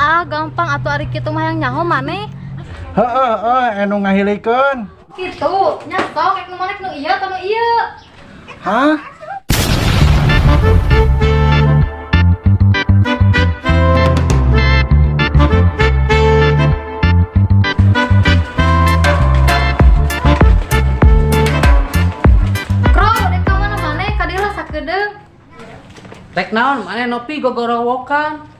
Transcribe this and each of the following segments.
Ah, gampang atuh ari kitu mah yang nyaho maneh. Heeh, heeh, anu ngahilikeun. Kitu, nya sok rek nu maneh nu ieu atau nu ieu. Hah? Kro, dek ka mana maneh ka dieu lah sakedeung. Rek naon maneh nopi gogorowokan?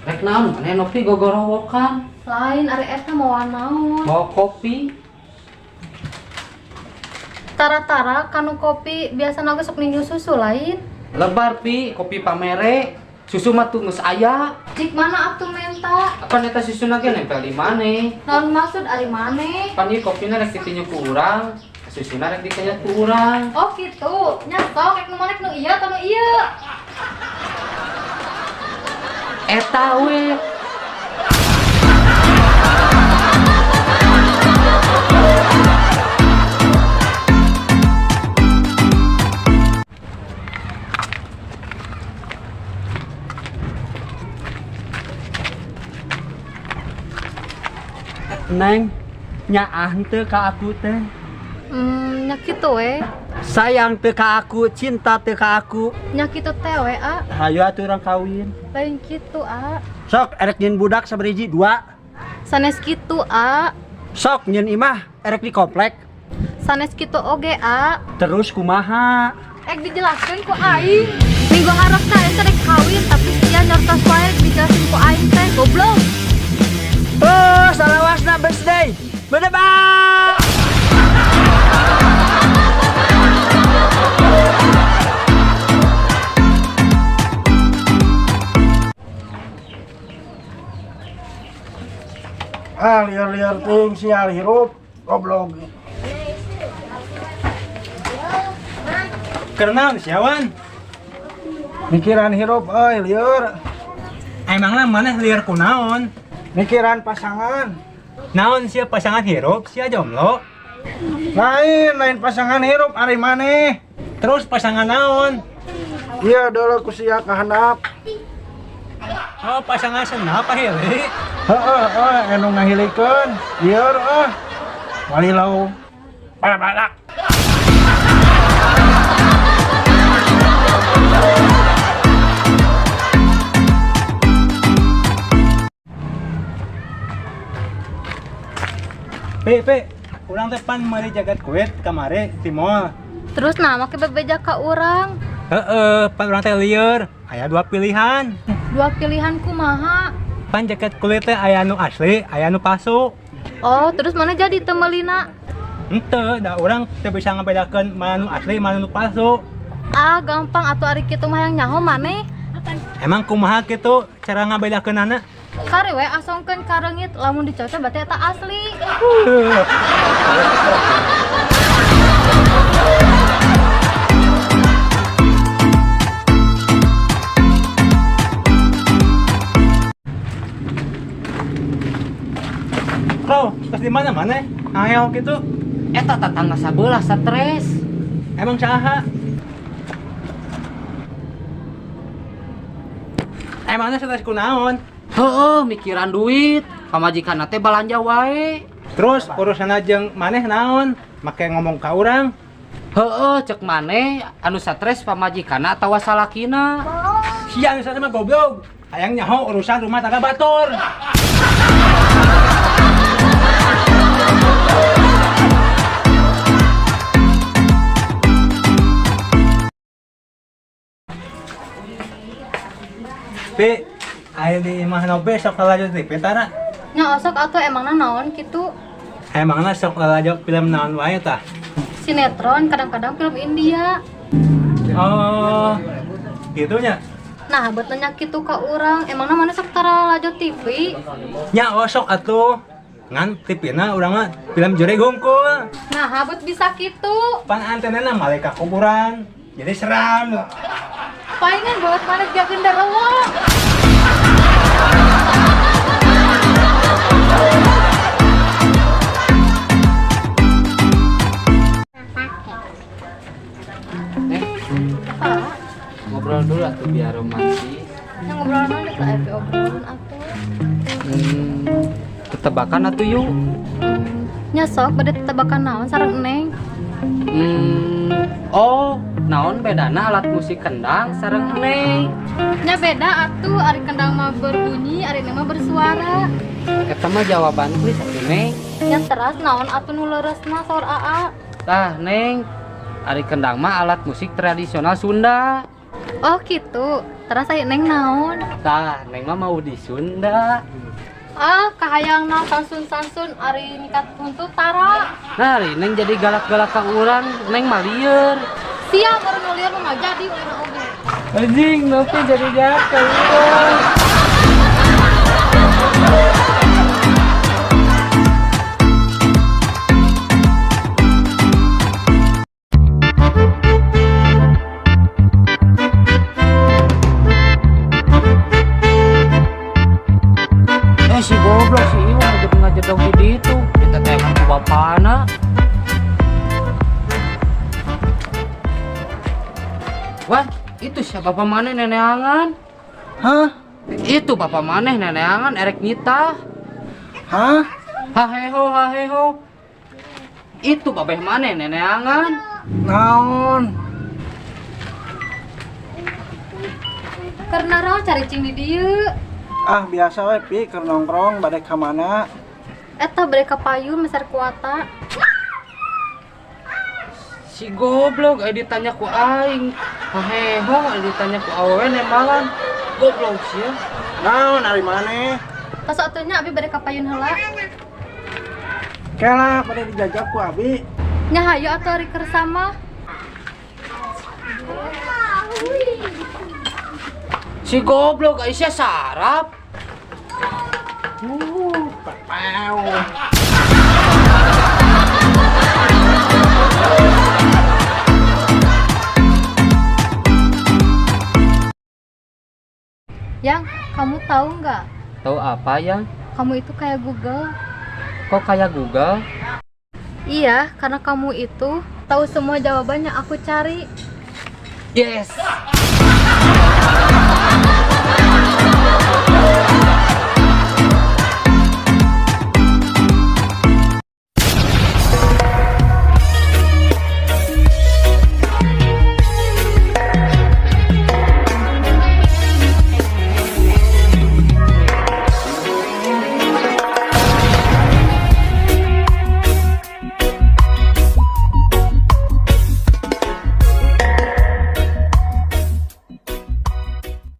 Rek naon maneh nopi gogorowokan? Lain ari eta mawa naon? Mau kopi? Tara-tara kanu kopi biasana oge sok ninju susu lain. Lebar pi, kopi pamere. Susu mah tuh geus aya. Cik mana atuh menta? Apa eta susuna ge nempel di maneh? Naon maksud ari maneh? Pan ieu kopina rek ditinju ku urang, susuna rek dikenyot ku urang. Oh kitu, nya sok rek nu maneh nu ieu atau nu ieu. Eta we. Neng, nyaah teu ka aku teh. Nya kitu we. Sayang teu ka aku, cinta teu ka aku. Nya kitu teh we, a. Hayu atuh urang kawin. Lain kitu, a. Sok erek nyeun budak sabariji dua. Sanes kitu, a. Sok nyeun imah erek di komplek. Sanes kitu oge, a. Terus kumaha? Ek dijelaskeun ku aing. Minggu harap teh aing teh rek kawin tapi sia nyartos wae rek dijelasin ku aing teh goblok. Oh, salawasna birthday. Bye-bye. Ah, liar-liar ting sial hirup goblok. Kenaon siawan? Mikiran hirup euy lieur. Emangna maneh lieur kunaon? Mikiran pasangan. Naon sia pasangan hirup sia jomblo? Lain, lain pasangan hirup ari maneh. Terus pasangan naon? Iya dulu ku sia kahandap. Oh, pasangan senap ahili. Heeh, heeh, anu ngahilikeun. Lieur ah. Walilau. Bala-bala. Pi, pi, urang teh pan meuli jaket kuit kamari di mall. Terus nah make bebeja ka urang. Heeh, pan urang teh lieur. Aya dua pilihan. Dua pilihan kumaha? Pan jaket kulit teh aya nu asli, aya nu palsu. Oh, terus mana jadi teu meulina? Henteu, da urang teu bisa ngabedakeun mana nu asli, mana nu palsu. Ah, gampang atuh ari kitu mah yang nyaho maneh. Emang kumaha kitu cara ngabedakeunana? Kari we asongkeun ka reungit lamun dicocok berarti eta asli. Bro, terus di mana maneh? Angel kitu. Eta tatangga sabelah stres. Emang saha? Emangnya stres kunaon? Heeh, mikiran duit. Pamajikanna teh balanja wae. Terus urusanna jeung maneh naon? Make ngomong ka urang. Heeh, cek maneh anu stres pamajikanna atawa salakina. Sia anu stres mah goblok. Hayang nyaho urusan rumah tangga batur. Pi, aya di imah nobe sok lalajo TV tara. Nya osok atuh emangna naon kitu? Emangna sok lalajo film naon wae tah? Sinetron, kadang-kadang film India. Oh, gitunya. Nah, buat nanya kitu ka urang, emangna mana sok tara lalajo TV? Nya osok atuh. Ngan TV-na urang mah film jure gungkul. Nah, buat bisa kitu. Pan antenana malaikat kuburan. Jadi seram. Palingan buat mana dia genderuwo. Ngobrol dulu atuh biar romantis. Yang Tah Epi obrolin atuh. Tetebakan atuh yuk. Nya sok bade tetebakan naon sareng Neng? Oh, naon bedana alat musik kendang sareng Neng? Nya beda atuh, ari kendang mah berbunyi, ari Neng mah bersuara. Eta mah jawaban kuis atuh, Neng. Nya teras naon atuh nu leureusna saur Aa? Tah, Neng. Ari kendang mah alat musik tradisional Sunda. Oh gitu. Teras aya Neng naon? Tah, Neng mah mau di Sunda. Ah, kahayangna sansun-sansun ari nyikat huntu tara. Nah, ari Neng jadi galak-galak ka urang, Neng mah lieur. Siap baru nu lieur mah jadi ulin oge. Anjing, Novi jadi jahat ka urang. Si goblok si Iwan udah ngajedog di ditu. Ditetekan ku bapana. Wan, itu siapa bapak maneh neneangan? Hah? Itu bapak maneh neneangan erek nitah. Hah? Haheho haheho. Itu babeh maneh neneangan. Naon? Karena raon caricing di dieu. Ah, biasa we Pi keur nongkrong bade ka mana? Eta bade ka payun meser kuota. Si goblok ditanya ku aing. Haheho ditanya ku awewe nembalan. Goblok sia. Naon ari maneh? Tos atuh nya abi bade ka payun heula. Kela bade dijajak ku abi. Nya hayu atuh ari keur sama. Si goblok sia sarap. Pepeu. Yang, kamu tahu nggak? Tahu apa, Yang? Kamu itu kayak Google. Kok kayak Google? Iya, karena kamu itu tahu semua jawaban yang aku cari. Yes.